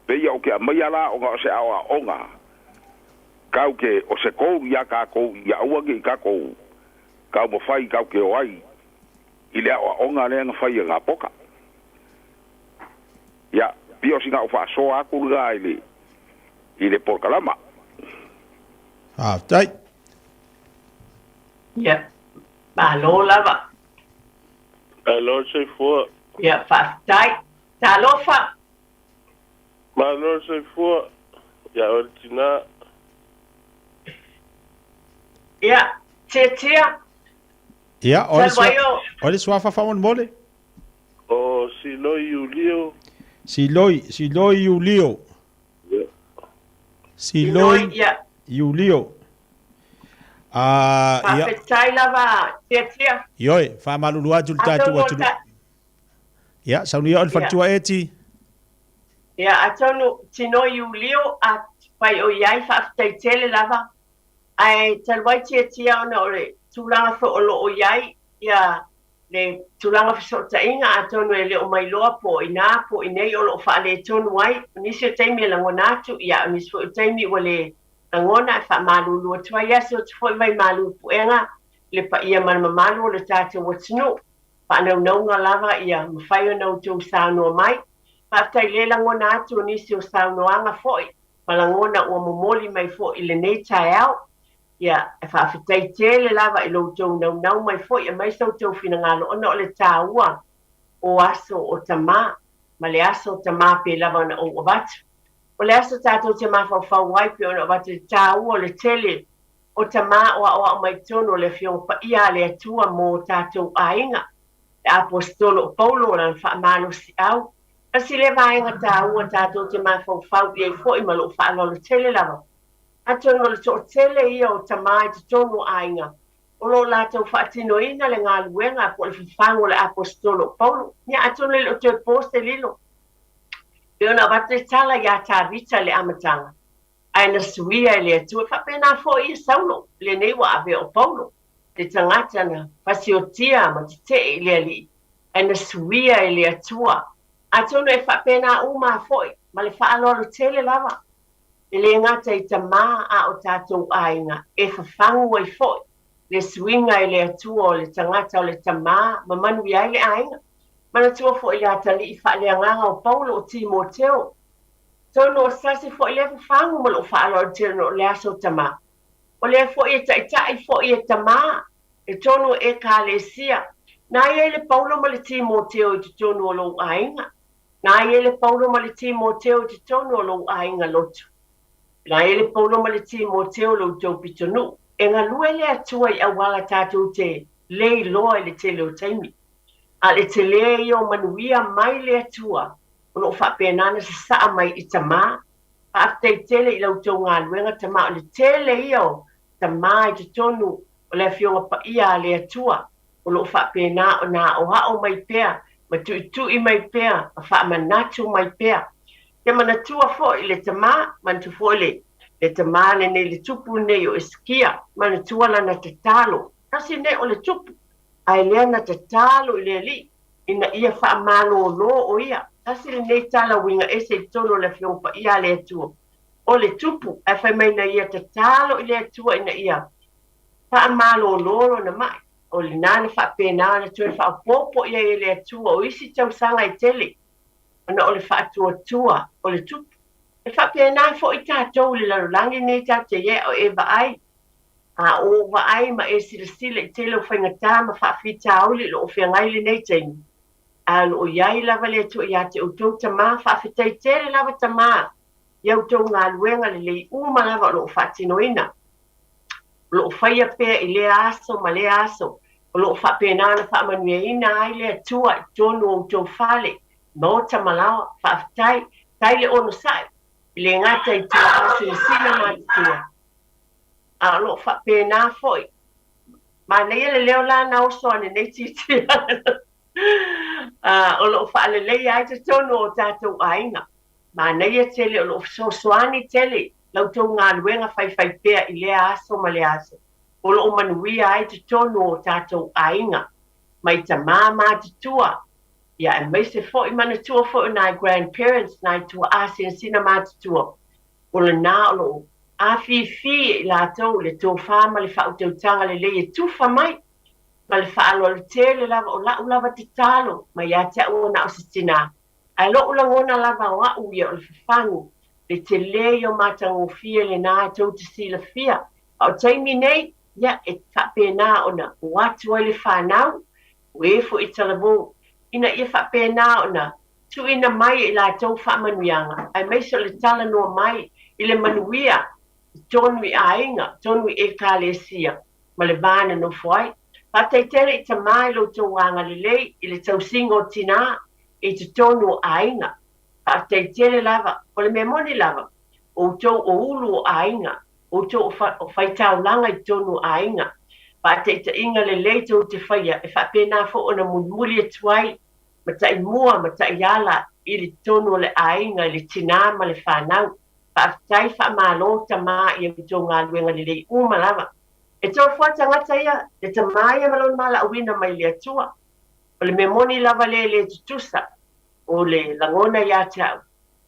Pei o ke aumaia la ona o se aoaoga kau ke o se kou iā kākou ia aua ne i kākou taumafai kau ke o ai i le aoaoga lea na fai e Gapoka. Ia, pei o sina o faasoa atu lena i le i le polokalama. Faafetai. Ia, malo lava. Malo le soifua. Ia, faafetai. Talofa. Malo le soifua. Ia oe le tina. Ia, tiatia. Ia, o le, sua, o le suafa faamolemole. O Siloi Iulio. Siloi, Siloi Iulio. Siloi Iulio. Ah, ia. Faafetai lava, Tiatia. Ioe, faamalulu atu le tatou atunuu. Ia, saunia oe le faletua Eti. Ia, atonu Tinoi Iulio a fai o i ai, faafetai tele lava. Ae talu ai Tiatia ona o le tulaga foi o lo o i ai ia le tulaga fesootaiga, atonu e le o mailoa po o inā po o inei o lo o faaletonu ai. O nisi o taimi e lagona atu, ia o nisi foi o taimi ua le lagona, e faamalulu atu ai. Ia se atu foi mai malu puega i le paia ma le mamalu o le tatou atunuu. Faanaunauga lava ia mafai ona outou saunoa mai. Faafetai le lagona atu o nisi o saunoaga foi ma lagona ua momoli mai foi i lenei taeao. Ia, e faafetai tele lava i lo outou naunau mai foi aemaise outou finagalo ona o le taua o aso o tamā ma le aso o tamā pei lava ona ou avatu. O le aso tatou te mafaufau ai pei ona avatu i le taua o le tele o tamā o aoao mai totonu o le Afioga Paia a le Atua mō tatou aiga. Le Aposetolo o Paulo o lana faamalosiau. Tasi lea vaega taua tatou te mafaufau i ai foi ma lou faaaloalo tele lava. Atonu o le toatele ia o tamā i totonu o aiga o lo o latou faatinoina le galuega po o le fafagu o le Aposetolo o Paulo. Ia atonu e le o toe po se lilo. Pei ona avatu le tala iā Tavita i le amataga, ae na suia e le Atua. E faapena foi ia Saulo, lenei ua avea o Paulo, le tagata na fasiotia ma tetee i le Alii, ae na suia e le Atua. Atonu e faapena uma foi, ma le faaaloalo tele lava, e le gata i tamā a o tatou aiga, e fafagu ai foi le suiga e le Atua o le tagata o le tamā ma manuia ai le aiga. Manatua foi le atalii faaleagaga o Paulo o Timoteo. Tonu o se tasi foi lea fafagu ma lou faaaloalo tele ona o le aso tamā. O lea foi e taitai foi e tamā i totonu o Ekalesia. Na i ai le Paulo ma le Timoteo i totonu o lou aiga. Na i ai le Paulo ma le Timoteo i totonu o lou aiga lotu. Na i ai le Paulo ma le Timoteo lou tou pitonuu. E galue le Atua i auala tatou te le iloa i le tele o taimi. A o le tele ia o manuia mai le Atua o lo o faapena ona sasaa mai i tamā. Faafetai tele i la outou galuega tamā, o le tele ia o tamā i totonu o le Afioga Paia a le Atua o lo o faapena ona aoao mai pea ma tuitui mai pea ma faamanatu mai pea. Te manatua foi le tamā, manatua foi le le tamā lenei, le tupu lenei o Esekia, manatua lana tatalo, tasi lenei o le tupu Ae lea na tatalo i le Alii ina ia faamalōlō o ia. Tasi lenei tala uiga ese i totonu o le Afioga Paia a le Atua, o le tupu, ae fai mai na ia tatalo i le Atua ina ia faamalōlō lona maʻi. O lena na faapena ona toe faaopoopo i ai e le Atua o isi tausaga e tele. ona o le faatuatua o le tupu. E faapena foi tatou i le lalolagi lenei tatou te i ai a o e vaai, a o ou vaai ma e silasila i tele o faigata ma faafitauli o lo o feagai lenei taimi, a o lo o i ai lava le Atua ia te outou tama. Faafetai tele lava tama i a outou galuega lelei uma lava o lo o faatinoina, o lo o faia pea i lea aso ma lea aso, o lo o faapena ona faamanuiaina ai le Atua i totonu o outou fale, maota ma laoa. Faafetai, tai le onosai, e le gata i tuaa silasila matutua, a o lo o faapena foi. Manaia le leo la na oso ane nei titia o lo o faaleleia ai totonu o tatou aiga. Manaia tele o lo o fesoasoani tele la outou galuega faifaipea i lea aso ma lea aso o lo o manuia ai totonu o tatou aiga mai tamā matutua ia aemaise foi manatua foi o nai grandparents nai tuaa sinasina matutua o lena o lo o afifi e i latou le tofa ma le faautautaga lelei e tufa mai ma le faaaloalo tele lava o la'u lava tatalo mai ia te a'u ona o se tinā Ae lo'u lagona lava o a'u ia o le fafagu, le telē ia o matagofie lenā e tou te silafia. A o taimi nei, ia, e faapena ona o atu ai le fanau, o e foi i talavou, ina ia faapena ona tuuina mai e i latou faamanuiaga, aemaise o le talanoa mai i le manuia i tonu i aiga, tonu i Ekalesia, ma le va na nofo ai. Faafetai tele i Tamā i lo outou agalelei i le tausiga o tinā i totonu o aiga. Faafetai tele lava. O le mea moni lava, o outou o ulu o aiga, o outou o faitaulaga i totonu o aiga. Faataitaiga lelei tou te faia e faapena foi ona mulimuli atu ai ma taimua ma taiala i le totonu o le aiga i le tinā ma le fanau. Faafetai faamalo Tamā i a outou galuega lelei uma lava. E tofu a tagata ia, le Tamā ia ma lona valaauina mai le Atua. O le mea moni lava lea e le tutusa, o le lagona ia te au,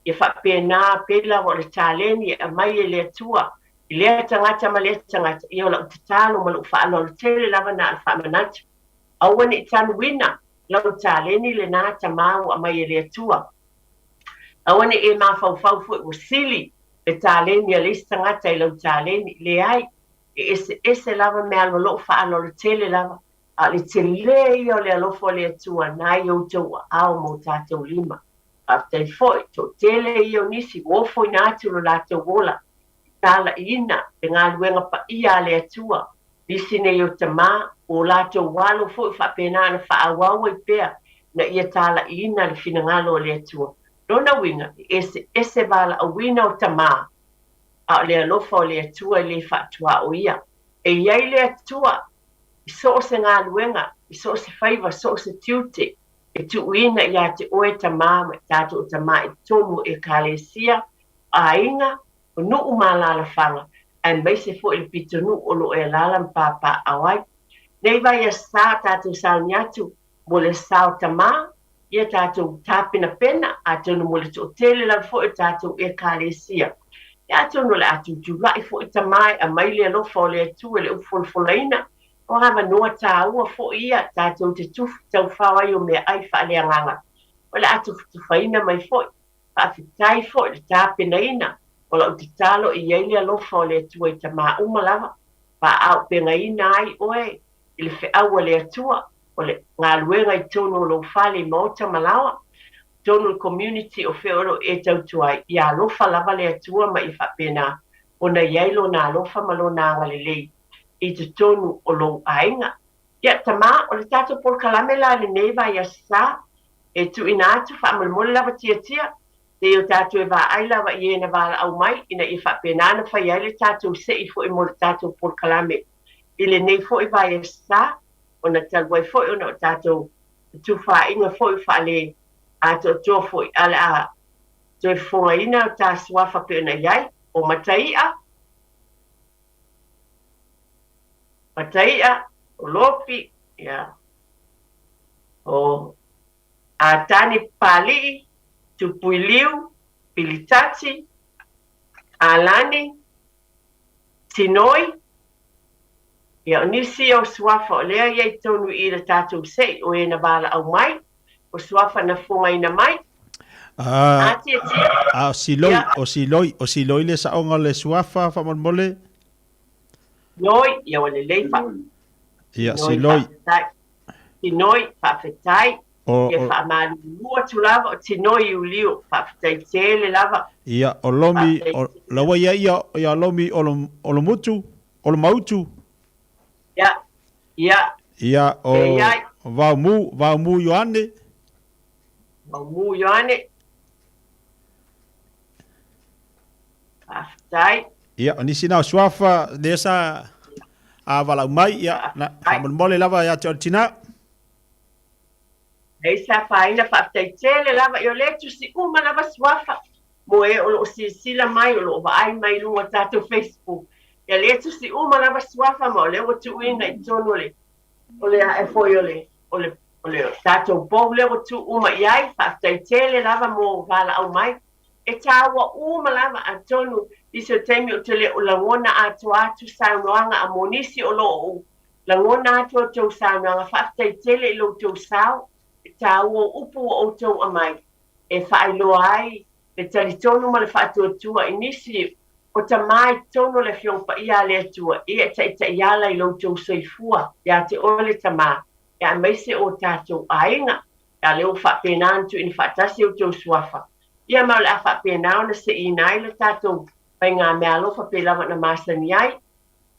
ia faapena pei lava o le taleni e aumai e le Atua i lea tagata ma lea tagata, ia o lau tatalo ma lou faaaloalo tele lava na o le faamanatu. Aua ne i tanuina lau taleni lenā tamā ua aumai e le Atua. Aua ne i e mafaufau foi ua sili le taleni a le isi tagata i lau taleni. Leai, e eseese lava mea o lou faaaloalo tele lava. A o le telē ia o le alofa o le Atua na i outou aao ma o tatou lima. Faafetai foi, toatele ia o nisi ua ofoina atu lo latou ola i talaiina le galuega paia a le Atua, nisi nei o tamā, ua o latou alo foi faapena ona faaauau ai pea ina ia talaiina le finagalo o le Atua. Lona uiga, e eseese valaauina o tamā, a o le alofa o le Atua e le faatuaoia. E i ai le Atua i so o se galuega, i so o se faiva, so o se tiute e tuuina ia te oe tamā ma i tatou tamā i totonu o Ekalesia, o aiga, o nuu ma alaalafaga, aemaise foi le pitonuu o lo o e alaala ma papaaao ai. Nei vaiaso sa tatou sauni atu mo le sao tamā, ia tatou tapenapena, atonu mo le toatele lava foi o tatou Ekalesia. Ia atonu o le a tutulai foi tamā e aumai le alofa o le Atua i le upu folafolaina, o avanoa tāua foi ia tatou te tufu taufao ai o meaai faaleagaga, o le a tufatufaina mai foi. Faafetai foi le tapenaina o lau tatalo e i ai le alofa o le Atua i tamā uma lava, faaaupegaina ai oe i le feau a le Atua, o le galuega i totonu o lou fale i maota ma laoa, totonu o le community o fea o lo o e tautua ai, ia alofa lava le Atua ma ia faapena ona i ai Lona alofa ma Lona agalelei i totonu o lou aiga. Ia, tamā, o le tatou polokalame la lenei vaiaso sa, e tuuina atu faamolemole lava tiatia, seia o tatou e vaai lava i e na valaau mai, ina ia faapena ona fai ai le tatou sei foi mo le tatou polokalame i lenei foi vaiaso sa, ona talu ai foi ona o tatou fetufaaiga foi faale atoatoa foi, a o le a toe fofogaina o ta suafa pei ona i ai, o Mataia, Mataia, o Lopi, ia, o Atani Papali'i, Tupuiliu, Pilitati, Alani, Tinoi, ia o nisi o suafa o lea ia i totonu i i le tatou sei o e na valaau mai, o suafa na fofogaina mai. A a o Siloi, o Siloi, o Siloi le saoga o le suafa faamolemole. Siloi, ia ua lelei fa. Ia, Siloi. Tinoi, faafetai. O, ia faamalulu atu lava o Tinoi Iulio, faafetai tele lava. Ia, o Lomi, o, la ua ia ia, ia Lomi Olomutu, Olomautu. Ia, ia. Ia, o Vaomu, Vaomu Ioane. Vaomu Ioane. Faafetai. Ia, o nisi na o suafa, lea sa a valaau mai, ia, na, faamolemole lava ia te oe le tina. Nei sa afaina faafetai tele lava i o lea tusi uma lava suafa mo e o lo o silasila mai o lo o vaai mai i luga o tatou Facebook. Ia lea tusi uma lava suafa ma o lea ua tuuina i totonu o le o le ae foi o le o le o le tatou pou lea ua tuu uma i ai. Faafetai tele lava mo valaau mai. E taua uma lava atonu i se taimi ou te le o lagona atoa atu saunoaga a mo nisi o lo o Lagona atu a outou saunoaga faafetai tele i lo outou sao, e taua o upu ua outou aumai e faailoa ai le talitonu ma le faatuatua i nisi o tama i totonu o le Afioga Paia a le Atua ia e taitaiala i lo outou soifua ia te oe le tama e aemaise o tatou aiga a lea ua faapena ona tuuina faatasi outou suafa ia ma o le a faapena ona seiina ai le tatou faigameaalofa pei lava ona masani ai.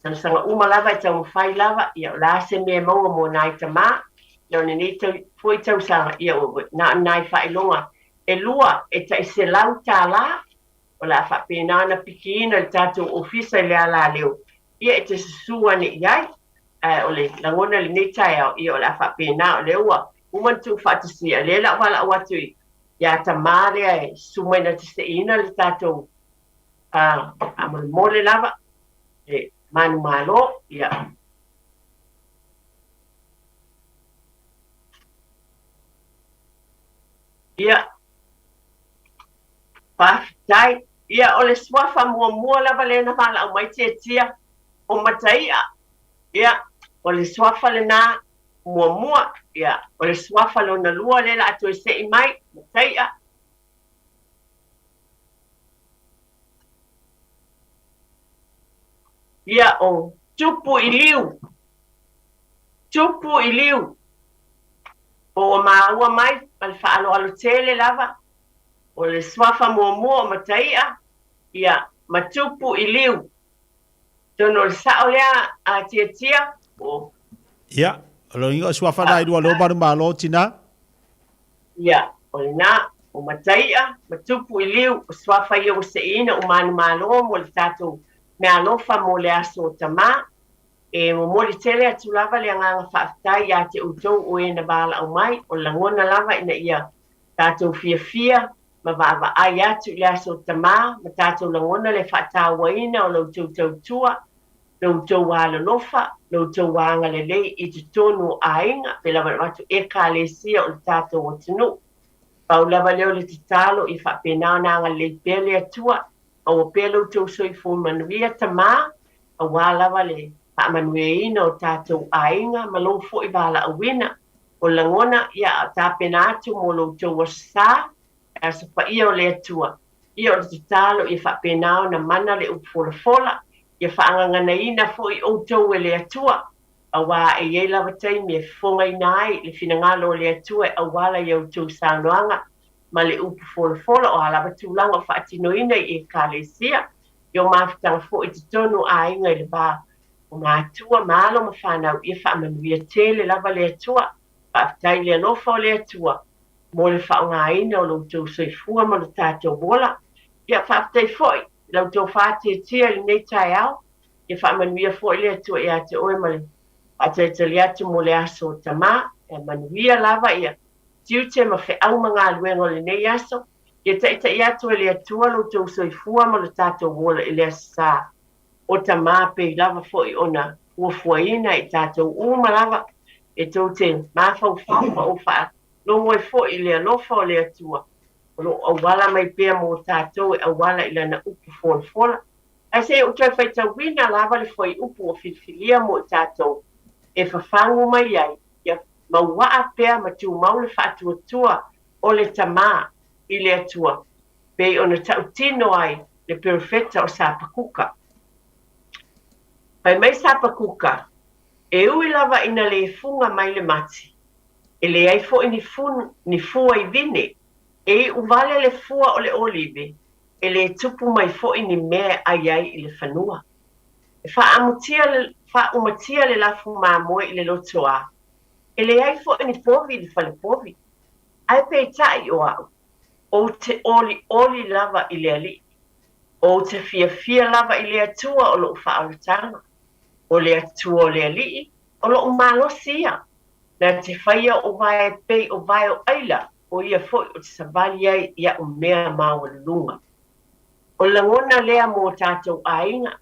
Talosaga uma lava e taumafai lava, ia o le a se mea e maua mo nai tamā, ia o lenei tau, foi tausaga, ia ua, na o nai faailoga e lua e tai $100, o le a faapena ona pikiina le tatou ofisa i le alaleo, ia e te susu ane i ai. Ae o le lagona i lenei taeao, ia o le a faapena, o lea ua uma ona tuufaatasia, lea la ua valaau atu i, ia tamā lea e susu mai na te seiina le tatou, a, faamolemole lava, e manumalo, ia. Ia, faafetai. Ia, o le suafa muamua lava lea na valaau mai Tiatia, o Mataia. Ia, o le suafa lena muamua. Ia, o le suafa lona lua lea la a toe sei mai, Mataia. Ia o Tupu i liu, Tupu i liu. Po ua maua mai ma le faaaloalo tele lava, o le suafa muamua o Mataia, ia, ma Tupu i liu. Atonu o le sao lea a Tiatia, o. Ia, o lona uiga o suafa na e lua lea o Manumalo, tina. Ia, o lena, o Mataia, ma Tupu i liu, o suafa ia ua seiina o Manumalo mo le tatou meaalofa mo le aso o Tamā. E momoli tele atu lava le agaga faafetai ia te outou o e na valaau mai, o le lagona lava ina ia tatou fiafia ma vaavaai atu i le aso o Tamā, ma tatou lagona le faatauaina o la outou tautua, lo outou alolofa, lo outou agalelei i totonu o aiga, pei lava ona avatu Ekalesia o le tatou atunuu. Pau lava lea o le tatalo ia faapena ona agalelei pea le Atua, maua pea lo outou soifua manuia tamā, aua lava le faamanuiaina o tatou aiga ma lou foi valaauina. O le lagona, ia a o tapena atu mo lo outou Aso Sa, le Aso Paia o le Atua. Ia o le tatalo ia faapena ona mana le upu folafola, ia faagaganaina foi outou e le Atua, auā e i ai lava taimi e fofogaina ai le finagalo o le Atua e auala i a outou saunoaga ma le upu folafola, o a lava tulaga o faatinoina i Ekalesia, i o mafutaga foi i totonu o aiga i le va o matua ma alo ma fanau, ia faamanuia tele lava le Atua. Faafetai i le alofa o le Atua mo le faaaogaina o lo outou soifua ma lo tatou ola. Ia, faafetai foi i la outou faatetea i lenei taeao. Ia faamanuia foi le Atua ia te oe ma le faatalitali atu mo le aso o Tamā. Ia manuia lava ia tiute ma feau ma galuega o lenei aso. Ia taitai atu e le Atua lo outou soifua ma lo tatou ola i le Aso Sa o Tamā pei lava foi ona fuafuaina e tatou uma lava e tou te mafaufau ma ou faalogo ai foi i le alofa o le Atua o lo o auala mai pea mo tatou e auala i Lana upu folafola. Ae se i ou toe faitauina lava le fuaiupu ua filifilia mo i tatou e fafagu mai ai, ia mauaa pea ma tumau le faatuatua o le Tamā. i le Atua, pei ona tautino ai le perofeta o Sapakuka. Fai mai Sapakuka, E ui lava ina le fuga mai le mati, e leai foi ni fu, ni fua i vine, e iu vale le fua o le olive, e le tupu mai foi ni mea e ai ai i le fanua. E faaamutia le, faaumatia le lafu mamoe i le lotoā, e leai foi ni povi i le fale povi. Ae peitai o a'u, ou te olioli lava i le Alii. Ou te fiafia lava i le Atua o lo'u faaolataga. O le Atua o le Alii, o lo'u malosi ia. Na te faia o'u vae e pei o vae o ʻaila, o ia foi ou te savali ai i a'u mea maualuluga. O le lagona lea mo tatou aiga,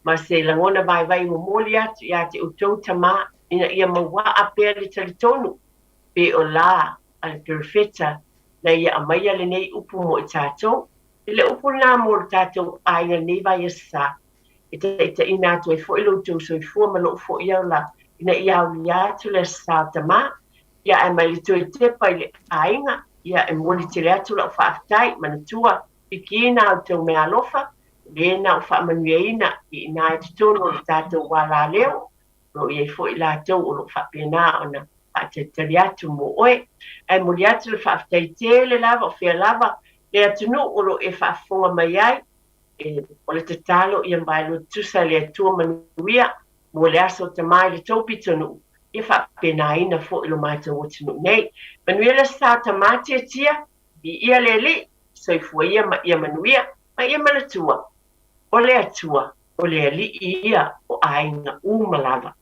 ma se lagona vaivai e momoli atu iā te outou tamā, ina ia mauaa pea le talitonu, pe o la a le perofeta na ia aumaia lenei upu mo i tatou. I le upu lena mo lo tatou aiga i lenei vaiaso sa, e taitaiina atu ai foi lo outou soifua ma lou foi ola ina ia aulia atu le aso sa o tamā, ia ae mai le toe tepa i le aiga, ia e momoli tele atu lau faafetai, manatua pikiina a outou meaalofa, le na ua faamanuiaina i ina i totonu o le tatou alaleo, o lo o i ai foi i latou o lo o faapena ona faatalitali atu mo oe. Ae momoli atu le faafetai tele lava o fea lava le atunuu o lo o e faafofoga mai ai, e, o le tatalo ia vaelua tutusa e le Atua manuia mo le aso o tamā i le tou pitonuu, ia faapenaina foi lo matou atunuu nei. Manuia le aso sa o tamā tiatia, viia le Alii, soifua ia ma ia manuia, ma ia manatua, o le Atua, o le Alii ia o aiga uma lava.